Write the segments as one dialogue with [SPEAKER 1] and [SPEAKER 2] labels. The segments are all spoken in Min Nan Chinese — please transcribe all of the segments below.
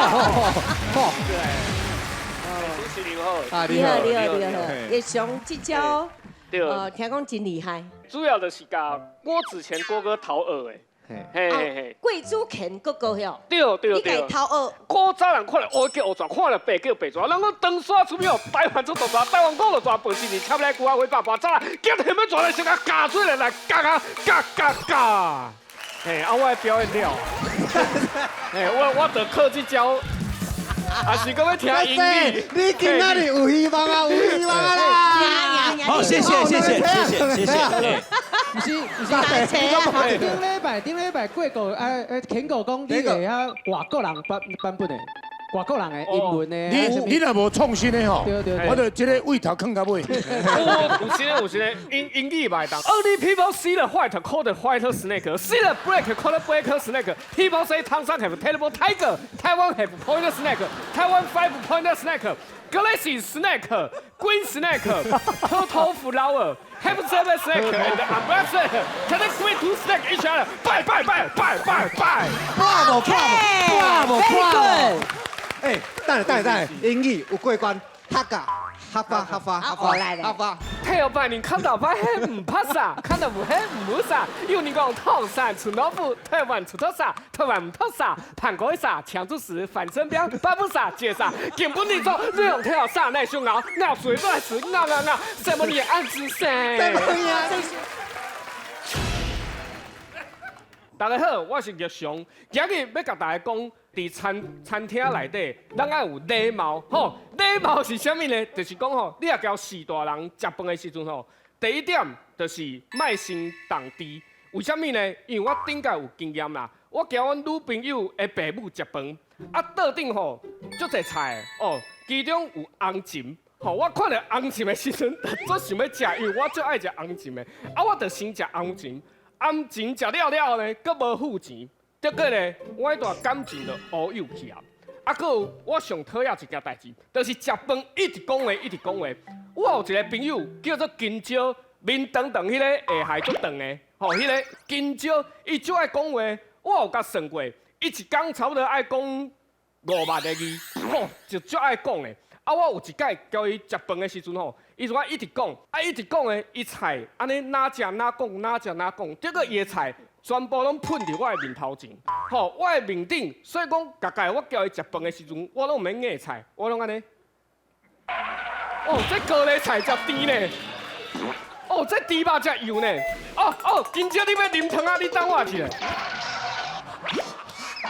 [SPEAKER 1] 好。
[SPEAKER 2] 對，主持人好。
[SPEAKER 1] 啊，
[SPEAKER 3] 你好，你好，你好。日常這招，
[SPEAKER 2] 對，
[SPEAKER 3] 聽講真厲害。
[SPEAKER 2] 主要就是共郭子乾哥哥討學的。嘿嘿嘿，
[SPEAKER 3] 郭子乾哥哥哟，
[SPEAKER 2] 對對對，
[SPEAKER 3] 你共偷學。
[SPEAKER 2] 古早人看著烏叫烏蛇，看著白叫白蛇。人講長沙出名，台灣出大蛇，台灣五路蛇，本是年插來龜仔火百盤，早今天欲蛇來先共咬出來來咬啊咬咬咬。嘿，啊，我的表演了。嘿，我就靠這招，還是閣欲聽英語？
[SPEAKER 1] 你今仔日有希望啊，有希望啊啦！
[SPEAKER 4] 好，謝謝謝謝謝謝謝謝。
[SPEAKER 5] 毋是毋是，頂禮拜頂禮拜過個誒乾哥講你會曉外國人版版本的，外國人的英文的。
[SPEAKER 6] 你若無創新的吼，我就這个位頭囥到尾。
[SPEAKER 2] 有新的有新的，英英語嘛會當。Only people see the white, call the white snake. See the black, call the black snake. People say 唐山 have terrible tiger. Taiwan have pointer snake. Taiwan five pointer snake. Glassy snake, green snake, turtle flower, have seven snake and umbrella snake. Can they greet two snake each other? Bye bye bye bye bye bye.
[SPEAKER 1] Bravo bravo bravo bravo！
[SPEAKER 3] 哎，
[SPEAKER 1] 等下等下等下，英語有過關，客家。客家客家客家客家。
[SPEAKER 2] 頭擺你看到擺彼毋拍啥，看到無彼毋啥。有人講唐山出老虎，台灣出頭蛇，台灣毋脫沙，盤古沙，強主時反身標，八不沙，接啥？根本你做你用跳啥來相咬，咬水都來吃，咬咬咬，什麼你暗自噻？
[SPEAKER 1] 什麼呀？
[SPEAKER 2] 大家好，我是玉祥，今日欲共大家講，佇餐餐廳內底，咱愛有禮貌，吼，禮貌是啥物呢？就是講吼，你若交序大人食飯的時陣吼，第一點就是莫先動箸。為啥物呢？因為我頂屆有經驗啦，我交阮女朋友的爸母食飯，啊，桌頂吼足濟菜哦，其中有紅蟳，吼，我看著紅蟳的時陣，足想欲食，因為我足愛食紅蟳的，啊，我就先食紅蟳。紅蟳食了了後呢，閣無付錢，結果呢，我彼段感情就烏有去啊。啊，閣有我上討厭一件代誌，就是食飯一直講話，一直講話。我有一個朋友叫做金蕉，面長長，彼個下頦足長的，吼，彼個金蕉，伊足愛講話。我有共算過，伊一工差不多愛講5萬個字，吼，就足愛講的。啊，我有一擺共伊食飯的時陣吼，伊就講一直講，啊一直講的，伊菜按呢若食若講，若食若講，結果伊的菜全部攏噴佇我的面頭前，吼，我的面頂，所以講，逐擺我共伊食飯的時陣，我攏毋免夾菜，我攏按呢。哦，這高麗菜誠甜呢，哦，這豬肉誠油呢，哦哦，今朝你欲啉湯啊？你等我一下。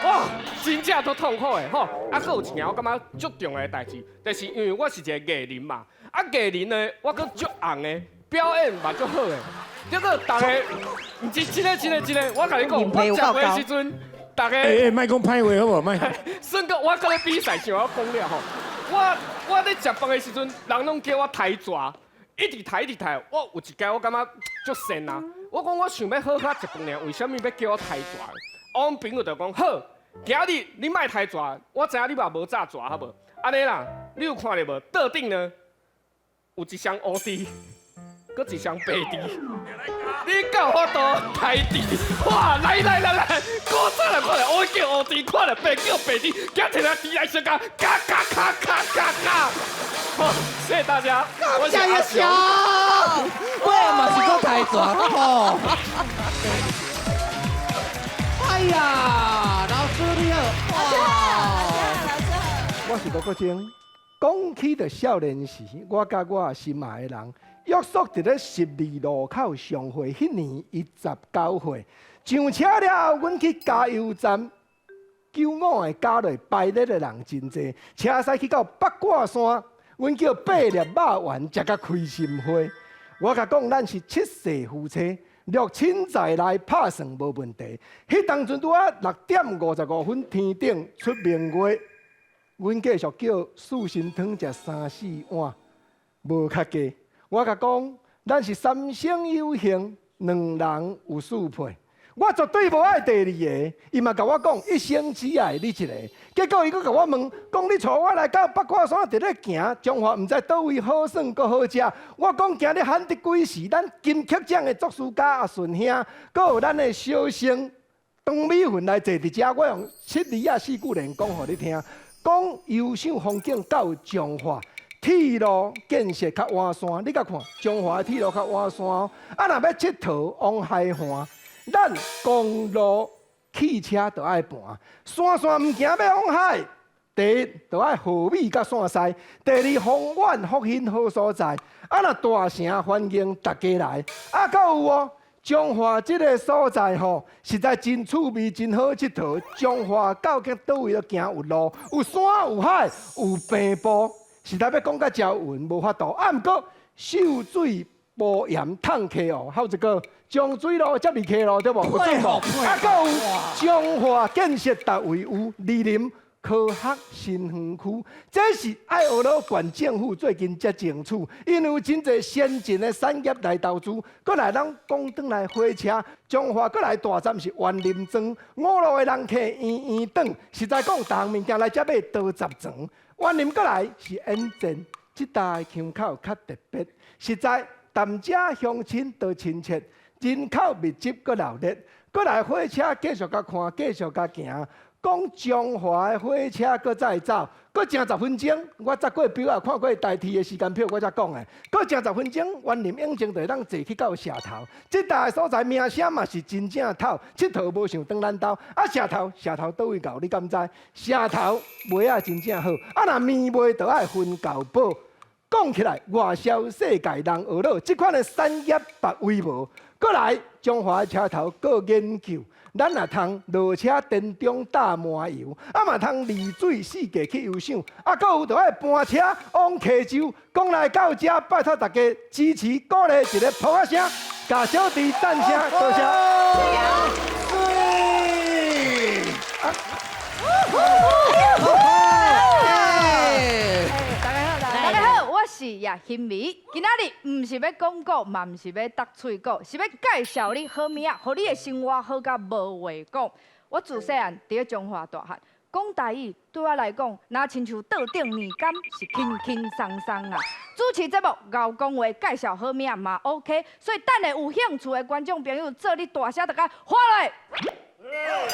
[SPEAKER 2] 哇，真正足痛苦的吼！啊，閣有一件我感覺足重要的代誌，就是因為我是一個藝人嘛，啊藝人呢，我閣足紅的，表演嘛足好的，結果逐家，毋是真的真的真的，我共你講，我食飯的時陣，逐家，
[SPEAKER 6] 欸欸，莫講歹話好無？莫。
[SPEAKER 2] 算閣我閣咧比賽想我講了吼，我咧食飯的時陣，人攏叫我刣蛇，一直刣一直刣，我有一擺我感覺足善啊，我講我想欲好好食飯爾，為啥物欲叫我刣蛇？我朋友就講好，今日你莫刣蛇，我知影你嘛無炸蛇，好無？按呢啦，你有看著無？桌頂呢有一雙烏豬，閣一雙白豬，你敢有法度刣豬？哇！來來來來，古早人看著烏叫烏豬，看著白叫白豬，舉起來豬來相共，咬咬咬咬咬咬。好，謝謝大家。
[SPEAKER 1] 感謝一下，
[SPEAKER 5] 我嘛是閣刣蛇吼。哎呀，老師你好，
[SPEAKER 3] 老師好，老師好。
[SPEAKER 7] 我是吳國楨。講起著少年時，我佮我心愛的人約束佇咧十字路口相會。彼年伊19歲，上車了後，阮去加油站，九五的加落排列的人真濟，車駛去到八卦山，阮叫八粒肉丸食甲開心花。我共講，咱是七世夫妻。六親在內拍算無問題。彼當陣拄仔6點55分，天頂出明月，阮繼續叫四神湯食三四碗，無較低。我共講，咱是三生有幸，兩人有四配。我絕對無愛第二个，伊嘛共我講一生只愛你一个。結果伊閣共我問，講你帶我來到八卦山佇咧行，彰化毋知佗位好耍閣好食。我講今日罕得幾時，咱金曲獎的作詞家阿順兄，閣有咱的小生張美雲來坐佇遮，我用七字仔四句聯講予你聽。講優秀風景到彰化，鐵路建設較完善，你佮看彰化的鐵路較完善哦。啊，若欲𨑨迌往海岸，咱公路汽車都愛盤，山線毋行欲往海。第一，就愛和美佮線西；第二，豐原福興好所在。啊，若大城歡迎大家來。啊，閣有哦，彰化這个所在吼，實在真趣味，真好𨑨迌。彰化到底佗位都行有路，有山有海有平埔，實在欲講甲遮勻無法度。啊，毋過秀水埔鹽迵溪哦，還有一个彰水路、接二溪路對無？有水無？啊，閣有彰化建設逐位有貳林科學新園區，這是愛學老縣政府最近才爭取，因為有真濟先進的產業來投資，閣來咱講轉來火車，彰化閣來大站是員林莊，五路的人客圓圓轉，實在講，逐項物件來遮買多十層。員林閣來是引進，這搭的腔口較特別，實在踮遮鄉親都親切，人口密集閣熱鬧，閣來火車繼續共看，繼續共行。講彰化的火車閣再走，閣成十分鐘。我查過表啊，看過台鐵的時間表，我才講的。閣成十分鐘，員林永靖就會當坐去到社頭。這搭的所在名聲嘛是真正透，𨑨迌無想轉咱兜。啊，社頭社頭佗位𠢕，你敢知？社頭糜仔真正好，啊，若麵賣就愛分厚薄。講起來，外銷世界人學老，這款的產業別位無。閣來彰化的車頭閣研究。咱若通落車田中搭麻油，啊嘛通離水四界去游賞，啊，閣有就愛班車往溪州。講來到遮，拜託大家支持鼓勵一个噗仔聲，共小弟讚聲，多謝。
[SPEAKER 1] 啊
[SPEAKER 8] 大家好，大家好，我是葉欣美。今仔日毋是欲講古，嘛毋是欲搭喙鼓，是欲介紹你好物仔，予你的生活好甲無話講。我自細漢佇咧彰化大漢，講台語對我來講，若親像桌頂麵乾是輕輕鬆鬆啊。主持節目𠢕講話，介紹好物仔嘛 OK，所以等下有興趣的觀眾朋友，做你大聲就共喊來。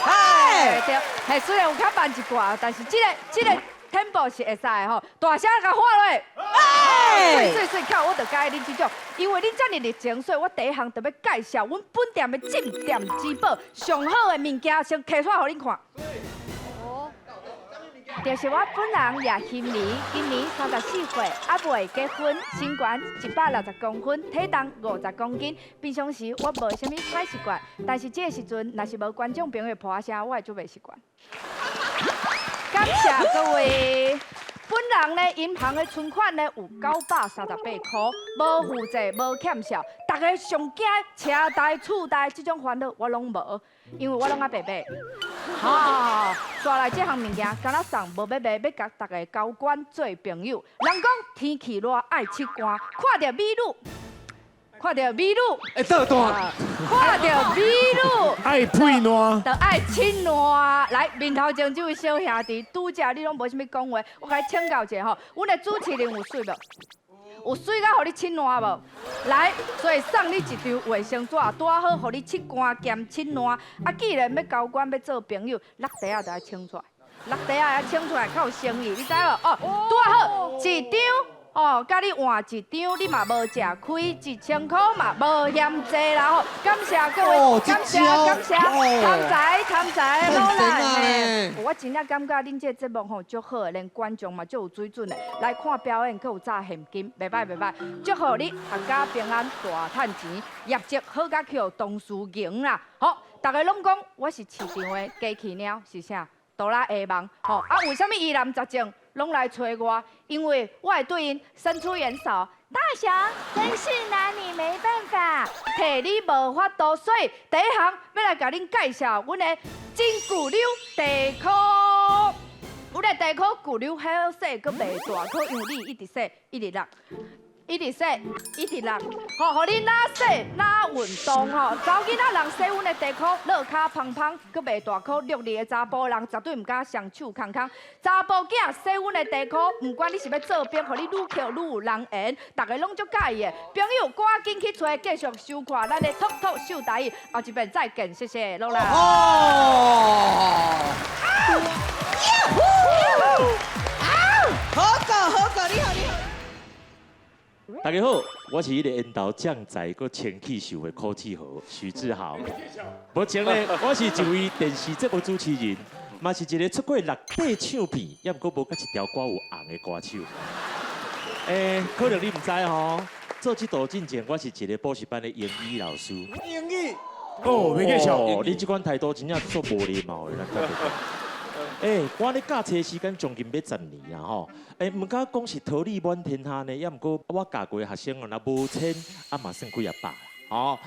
[SPEAKER 8] 嗨，對，嘿，雖然有較慢一寡，但是這个 tempo 是會使的吼，大聲共喊落。哎，媠媠媠，巧我就佮意恁這種，因為恁遮爾熱情，所以我第一項就欲介紹阮本店的鎮店之寶，上好的物件，先提出來予恁看。就是我本人葉欣美，今年34歲，猶未結婚，身懸160公分，體重50公斤。平常時我無啥物歹習慣，但是這个時陣若是無觀眾朋友噗仔聲，我會足袂習慣。感謝各位。本人呢，銀行的存款呢有938箍，無負債，無欠數。大家上驚車貸、厝貸這種煩惱我攏無，因為我攏猶袂買。哈，紲來這項物件，敢若送無欲賣，欲共大家交關做朋友。人講天氣熱愛拭汗，看著美女，看著美女，
[SPEAKER 1] 會倒彈，
[SPEAKER 8] 看著美女，
[SPEAKER 6] 愛配爛，
[SPEAKER 8] 就愛拭爛。來，面頭前這位小兄弟，拄才你攏無啥物講話，我共你請教一下吼，阮的主持人有媠無？有媠甲予你拭爛無？來，所以送你一張衛生紙，拄好予你拭乾兼拭爛。啊，既然欲交關欲做朋友，落地仔就愛穿出來，落地仔愛穿出來較有誠意，你知無？哦，拄好一張。哦，共你換一張，你嘛無食虧，1000箍嘛無嫌濟啦吼！感謝各位，感謝感謝，貪財貪財，好啦，我真正感覺恁這個節目吼足好的，連觀眾嘛足有水準的，來看表演閣有詐現金，袂䆀袂䆀，祝福你闔家平安，大趁錢，業績好甲去予同事贏啦！好，逐家攏講我是市場的機器貓，是啥？哆啦 A 夢，吼啊！為啥物疑難雜症攏來揣我？因為我會對𪜶伸出援手。大俠真是拿你沒辦法，提你無法度。所以第一項欲來共恁介紹阮的真舊溜地箍。阮的地箍舊溜好洗，閣袂大箍，因為你一直洗，一直落。一直洗，一直落，吼，予你哪洗哪運動吼。查某囡仔人洗阮的地箍，落跤芳芳，閣袂大箍，六二的查埔人絕對毋敢雙手空空。查埔囝洗阮的地箍，毋管你是欲做兵，予你愈抾愈有人緣，逐家攏足佮意的。朋友，趕緊去揣，繼續收看咱的脫口秀台語，後一遍再見，謝謝，落來。
[SPEAKER 1] 哦。
[SPEAKER 4] 大家好，我是彼个緣投將才閣清氣秀的柯志豪徐志豪。目前呢，我是一位電視節目主持人，嘛是一個出過六塊唱片，也毋過無閣一條歌有紅的歌手。可能你毋知吼，做這道進前，我是一個補習班的英語老師。
[SPEAKER 1] 英語。
[SPEAKER 6] 哦，袂計較。
[SPEAKER 4] 你這款態度真正足無禮貌的，咱甲你講。我咧教冊時間將近欲10年啊吼。毋敢講是桃李滿天下呢，也毋過我教過的學生哦，若無千，啊嘛算幾仔百啦。吼，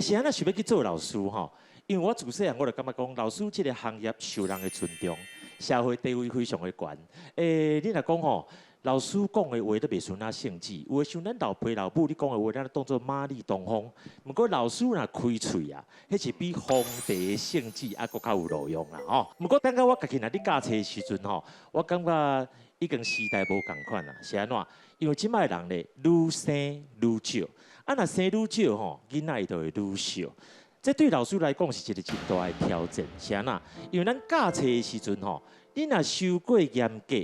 [SPEAKER 4] 是按怎想欲去做老師吼？因為我自細漢我就感覺講，老師這個行業受人的尊重，社會地位非常的懸。你若講吼，老師講的話都袂輸咱聖旨，有的像咱老爸老母，你講的話，咱當做馬里東風。毋過老師若開喙啊，彼是比皇帝的聖旨還閣較有路用啦吼。毋過等下我家己若咧教冊的時陣吼，我感覺已經時代無仝款啦，是按怎？因為這擺人咧愈生愈少，啊若生愈少吼，囡仔伊就會愈少。這對老師來講是一個真大的挑戰，是按怎？因為咱教冊的時陣吼，你若傷過嚴格，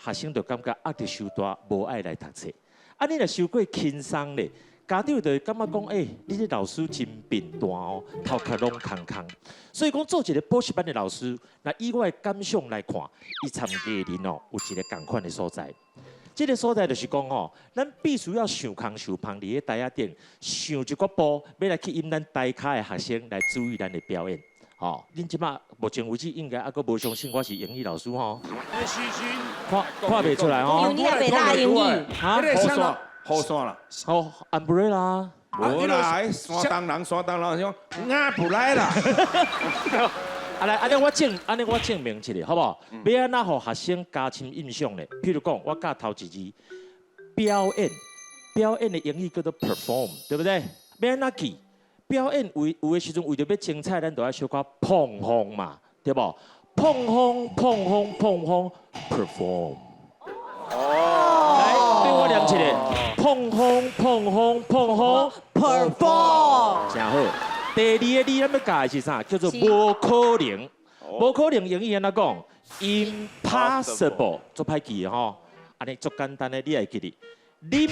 [SPEAKER 4] 學生就感覺壓力傷大，無愛來讀冊。啊，你若傷過輕鬆咧，家長就會感覺講，你這老師真貧惰哦，頭殼攏空空。所以講，做一個補習班的老師，若以我的感想來看，伊參藝人哦，有一個仝款的所在。這個所在就是講吼，咱必須要想空想芳佇咧台仔頂，想一寡步，欲來吸引咱台跤的學生來注意咱的表演。吼，恁這馬目前為止應該猶閣無相信我是英語老師吼。看看袂出來吼。
[SPEAKER 3] 因為你猶袂落英語。
[SPEAKER 4] 哈？
[SPEAKER 9] 雨傘啦。
[SPEAKER 4] 好，umbrella。
[SPEAKER 9] 無啦，山東人，山東人講亞不來啦。
[SPEAKER 4] 啊來，按呢我證，按呢我證明一下，好無？欲按怎予學生加深印象咧？譬如講，我教頭一字表演，表演的英語叫做 perform，對不對？欲按怎記？表演為有的時陣為著欲精彩，咱就愛小可膨風嘛，對無？膨風，膨風，膨風，perform。哦。來，對我念一个，膨風，膨風，膨風
[SPEAKER 3] ，perform。
[SPEAKER 4] 誠好。第二个字咱欲教的是啥？叫做無可能。無可能英語按怎講？Impossible，足歹記的吼。按呢足簡單的，你會記得。恁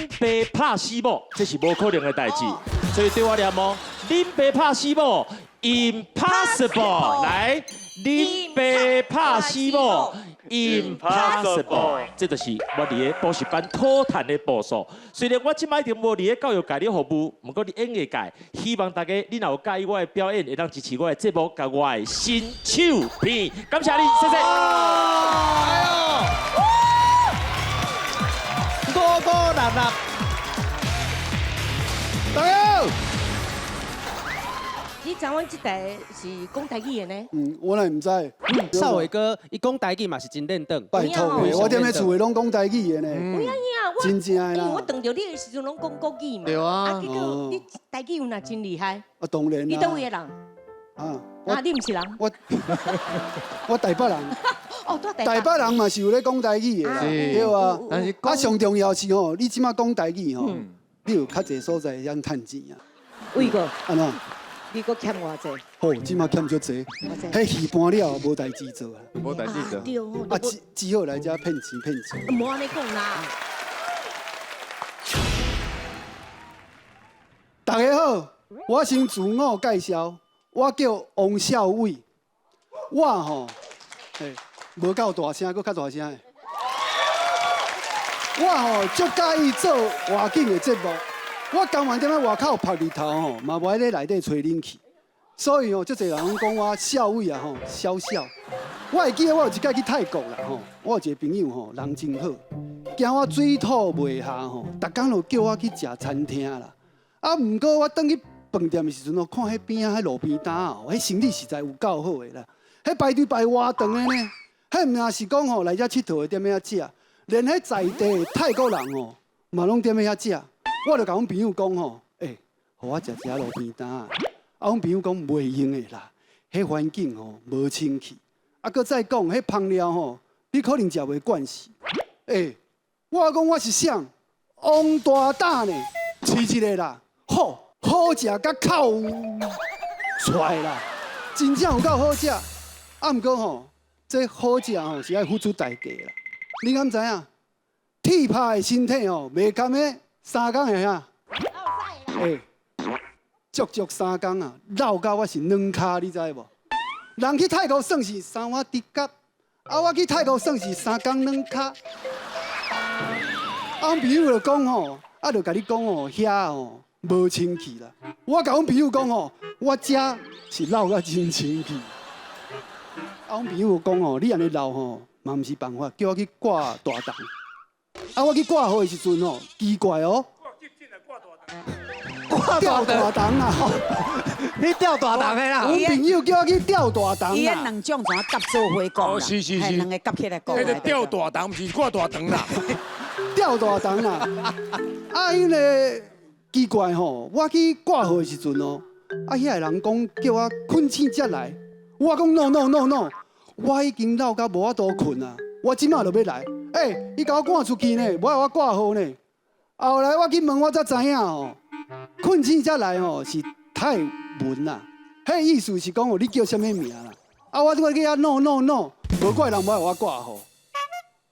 [SPEAKER 4] 爸拍死某，這是無可能的代誌。所以對我念哦，恁爸拍死某，Impossible。來，恁爸拍死某，Impossible。這就是我佇咧補習班討趁的步數。雖然我這擺已經無佇咧教育界咧服務，毋過佇演藝界，希望大家你若有佮意我的表演，會當支持我的節目，佮我的新唱片。感謝你，謝謝。
[SPEAKER 1] 哎喲，五五六六，
[SPEAKER 7] 大家好。
[SPEAKER 3] 你知阮這台是講台語的呢？
[SPEAKER 10] 嗯，我哪會毋知。
[SPEAKER 5] 少偉哥，伊講台語嘛是真練轉。
[SPEAKER 10] 拜託，我踮咧厝內攏講台語的呢。
[SPEAKER 3] 有影我
[SPEAKER 10] 真正的啦。
[SPEAKER 3] 因為我撞著你的時陣攏講國語嘛。
[SPEAKER 10] 對啊。
[SPEAKER 3] 啊，結果你台語有若真厲害。
[SPEAKER 10] 啊，當然啦。
[SPEAKER 3] 你佗位的人？
[SPEAKER 10] 啊。
[SPEAKER 3] 啊，你毋是人？
[SPEAKER 10] 我台北人。
[SPEAKER 3] 哦，台
[SPEAKER 10] 台北人嘛是有咧講台語的啦，對啊。
[SPEAKER 1] 但是
[SPEAKER 10] 啊，上重要是吼，你這馬講台語吼，你有較濟所在會曉趁錢啊。
[SPEAKER 3] 偉哥。
[SPEAKER 10] 按怎？
[SPEAKER 3] 你閣欠偌濟？
[SPEAKER 10] 好，這馬欠足濟。彼戲搬了無代誌做啊。
[SPEAKER 1] 無代誌做。
[SPEAKER 3] 對哦。
[SPEAKER 10] 啊，只好來遮騙錢騙錢。
[SPEAKER 3] 無按呢講啦。
[SPEAKER 10] 大家好，我先自我介紹，我叫王少偉。我吼，無夠大聲，閣較大聲的。我吼足佮意做外景的節目。我甘願踮咧外口曝日頭吼，嘛無愛咧內底吹冷氣。所以吼，足濟人攏講我少偉啊吼，痟痟。我會記得我有一擺去泰國啦吼，我有一個朋友吼，人真好，驚我水土袂合吼，逐工就叫我去食餐廳啦。啊，毋過我轉去飯店的時陣哦，看彼邊仔彼路邊攤哦，彼生意實在有夠好的啦。彼排隊排偌長的呢，彼毋但是講吼來遮𨑨迌的踮遐食，連彼在地的泰國人吼，嘛攏踮遐食。我就共阮朋友講吼，予我食一下路邊攤啊！啊，阮朋友講袂用的啦，彼環境吼無清氣。啊，閣再講，彼芳料吼，你可能食袂慣勢。我講我是啥？王大膽呢，試一下啦，好，好食甲哭出來啦，真正有夠好食。啊，毋過吼，這好食吼是愛付出代價啦。你敢知影？鐵拍的身體吼，袂甘彼三工會啥？欸，足足三工啊，老到我是軟跤，你知無？人去泰國算是三碗豬腳，啊，我去泰國算是三工軟跤。啊，阮朋友就講吼，啊，就共你講吼，遐吼無清氣啦。我共阮朋友講吼，我遮是老甲真清氣。啊，阮朋友講吼，你按呢老吼，嘛毋是辦法，叫我去掛大銅。啊，我去掛號的時陣吼，奇怪哦，
[SPEAKER 1] 掛
[SPEAKER 10] 吊大銅啊！
[SPEAKER 1] 你吊大銅的啦！
[SPEAKER 10] 阮朋友叫我去吊大銅
[SPEAKER 11] 伊
[SPEAKER 10] 啦。
[SPEAKER 11] 彼兩種怎夾做伙講啦？
[SPEAKER 6] 是是是
[SPEAKER 11] 嘿兩個夾起來講。
[SPEAKER 6] 彼個吊大銅，毋是掛大腸啦。
[SPEAKER 10] 吊大銅啦！啊，彼个奇怪吼，我去掛號的時陣哦，啊，遐个人講叫我睏醒才來，我講 no no no no，我已經老到無法度睏啊，我這馬就欲來。欸，伊共我趕出去呢，無愛我掛號呢。後來我去問我才知影吼，睏醒才來吼是泰文啦，彼意思是講哦，你叫啥物名啦？啊，我我去遐 no no no，無怪人無愛我掛號。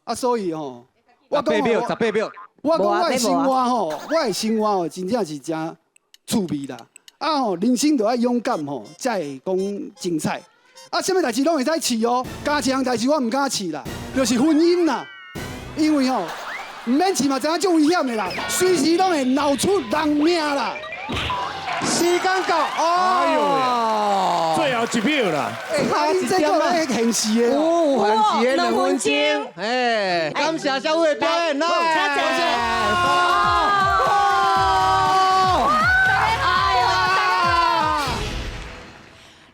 [SPEAKER 10] 啊，所以吼，我
[SPEAKER 1] 十八秒，十八秒。
[SPEAKER 10] 我講我的生活吼，我的生活吼，真正是誠趣味啦。啊吼，人生就愛勇敢吼，才會講精彩。啊，啥物代誌攏會使試哦，加一項代誌我毋敢試啦，就是婚姻啦。因為吼，毋免試嘛，知影足危險的啦，隨時攏會鬧出人命啦。
[SPEAKER 1] 時間到，哦，
[SPEAKER 6] 最後一秒啦。
[SPEAKER 10] 欸，你這個咧現時的，
[SPEAKER 1] 有現時的兩分鐘，哎，感謝小偉的表演啦，
[SPEAKER 11] 多謝。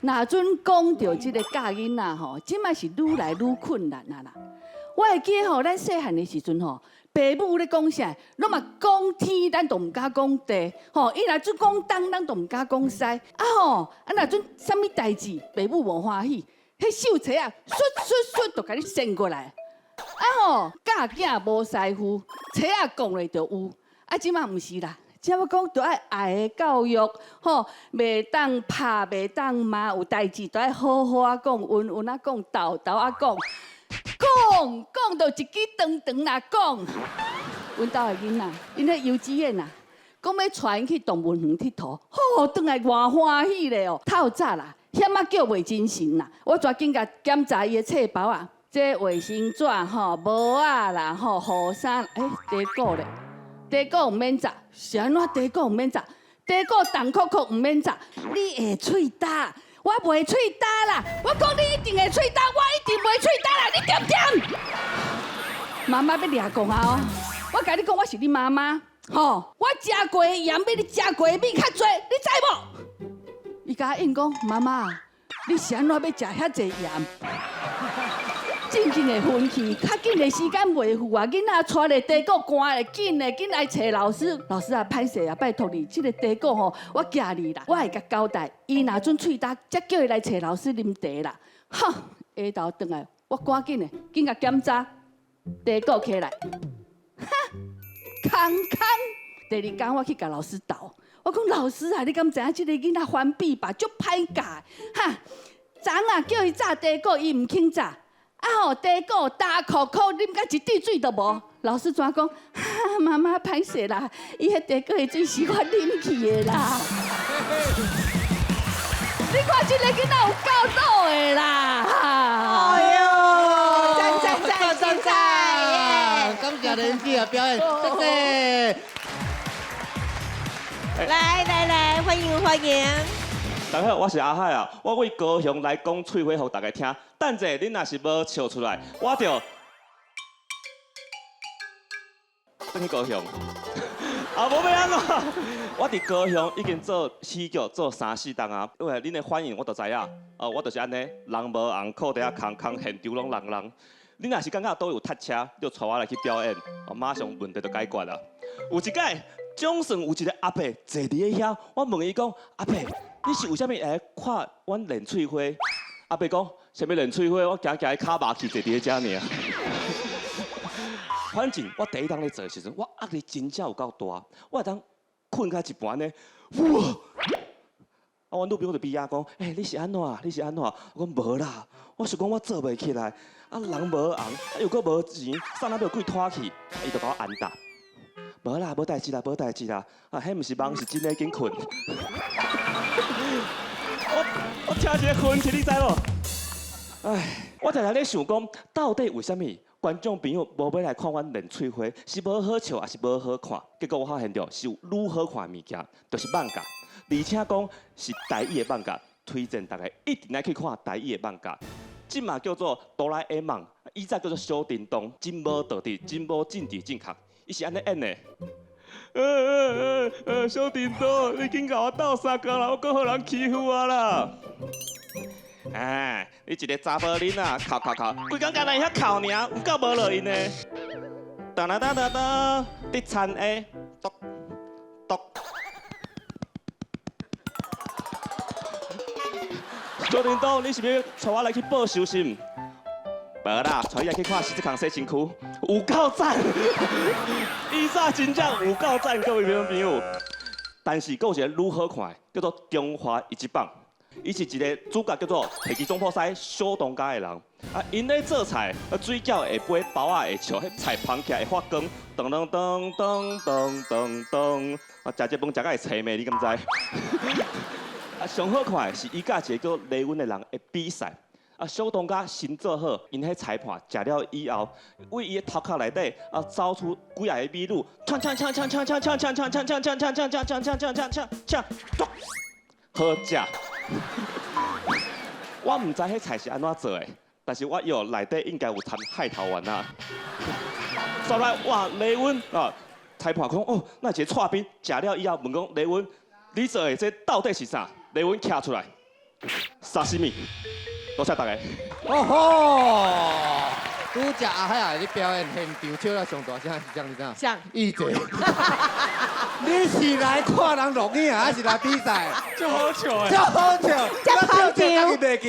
[SPEAKER 8] 若準講著這個教囡仔吼，這擺是愈來愈困難啊啦。我會記得吼，咱細漢的時陣吼，爸母咧講啥，攏嘛講天，咱都毋敢講地，吼。伊若準講東，咱都毋敢講西。啊吼，啊若準啥物代誌，爸母無歡喜，彼秀冊啊，唰唰唰就共你扇過來。啊吼，教囝無師傅，冊仔講咧就有。啊，這擺毋是啦。這要講，著愛愛的教育，吼，袂當拍，袂當罵，有代誌都愛好好仔講，溫溫仔講，沓沓仔講，講講著一支長長啦講。阮兜的囡仔，𪜶彼幼稚園啊，講欲帶𪜶去動物園𨑨迌，吼，轉來偌歡喜咧哦，透早啦，險仔叫袂精神啦，我抓緊共檢查伊的冊包啊，這衛生紙吼、帽仔啦、吼、雨衫，欸，短褲咧。短褲毋免紮，是按怎短褲毋免紮？短褲重扣扣毋免紮，你會喙焦，我袂喙焦啦。我講你一定會喙焦，我一定袂喙焦啦。你點點？媽媽欲掠講啊哦！我共你講，我是你媽媽，吼！我食過的鹽比你食過的米較濟，你知無？伊共我應講，媽媽，你是按怎欲食遐濟鹽？正經的分去，較緊的時間袂赴啊！囡仔帶咧短褲寒咧，緊咧緊來揣老師。老師啊，歹勢啊，拜託你，這个短褲吼，我寄你啦，我會共交代。伊若準喙焦，才叫伊來揣老師啉茶啦。哈，下晝轉來，我趕緊的，緊共檢查，短褲起來，哈，空空。第二工我去共老師鬥，我講老師啊，你敢知影這个囡仔翻比吧，足歹教，哈，昨啊叫伊紮短褲，伊毋肯紮。啊吼，短褲焦箍箍，啉甲一滴水都無。老師怎講？媽媽歹勢啦，伊彼短褲的水是我啉去的啦。你看這个囡仔有夠老的啦！
[SPEAKER 3] 哎喲，讚讚讚讚讚！
[SPEAKER 1] 感謝連姐的表演，謝謝。
[SPEAKER 3] 來來來，歡迎歡迎。
[SPEAKER 4] 大家好，我是阿海啊，我為高雄來講喙花，予大家聽。等者恁若是無笑出來，我就轉去高雄。啊，無欲按怎？我佇高雄已經做喜劇做三四冬啊，因為恁的反應我就知影。哦，我就是按呢，人無紅，褲底仔空空，現場攏人人。恁若是感覺佗位有塞車，就帶我來去表演，哦，馬上問題就解決啦。有一擺，總算有一個阿伯坐佇咧遐，我問伊講：阿伯，你是為啥物會來看阮練喙花？阿伯講：啥物練喙花？我行行跤麻去坐佇咧遮爾。反正我第一冬咧做的時陣，我壓力真正有夠大，我會當睏到一半呢，哇！啊，阮女朋友就比仔講：欸，你是按怎？你是按怎？我講無啦，我是講我做袂起來，啊人無紅，啊又閣無錢，送禮物鬼拖去，伊就共我安搭。
[SPEAKER 12] 無啦，無代誌啦，無代誌啦，啊，彼毋是夢，是真的，緊睏。我聽一個昏去，你知無？唉，我常常咧想講，到底為啥物觀眾朋友無欲來看阮練喙花，是無好笑，抑是無好看？結果我發現著是有愈好看的物件，就是艋舺，而且講是台語的艋舺，推薦大家一定愛去看台語的艋舺。這馬叫做哆啦 A 夢，以前叫做小叮當，真無道德，真無政治正確，伊是按呢演的。小叮當，你緊共我鬥相共啦，我閣予人欺負啊啦！哎，你一个查埔囡仔，哭哭哭，規工干焦遐哭爾，有夠無落用的。當當當當當，佇田下，篤篤。小叮當，你是欲帶我來去報仇是毋？無啦，帶你來去看獅子空洗身軀，有夠讚！以前真正有夠讚，各位朋友。但是閣有一个愈好看的，叫做《中華一級棒》。伊是一个主角叫做提起總鋪師小當家的人，啊，𪜶咧做菜，啊，水餃會飛，包仔會笑，彼菜捧起來會發光，噔噔噔噔噔噔噔，啊，食這飯食甲會青糜，你敢知？啊，上好看的是伊佮一個叫雷文的人的比賽，啊，小當家先做好，𪜶彼裁判食了以後，為伊的頭殼內底啊走出幾仔個美女，搶搶搶搶搶搶搶搶搶搶搶搶搶搶搶搶搶搶搶，好食。我毋知彼菜是按怎做的，但是我以內底應該有摻海頭丸啊。煞來哇，雷文啊，裁判講哦，那一个蔡兵食了以後問講雷文，你做的這到底是啥？雷文徛出來，沙西米，多謝大家。
[SPEAKER 1] 哦吼！拄才阿海仔咧表演，現場笑到上大聲是啥？你知影？
[SPEAKER 3] 啥？
[SPEAKER 1] 伊坐。你是來看人錄影，還是來比賽？
[SPEAKER 2] 足好笑的。
[SPEAKER 1] 足好笑，
[SPEAKER 3] 遮捧場。
[SPEAKER 1] 我笑這家己袂記。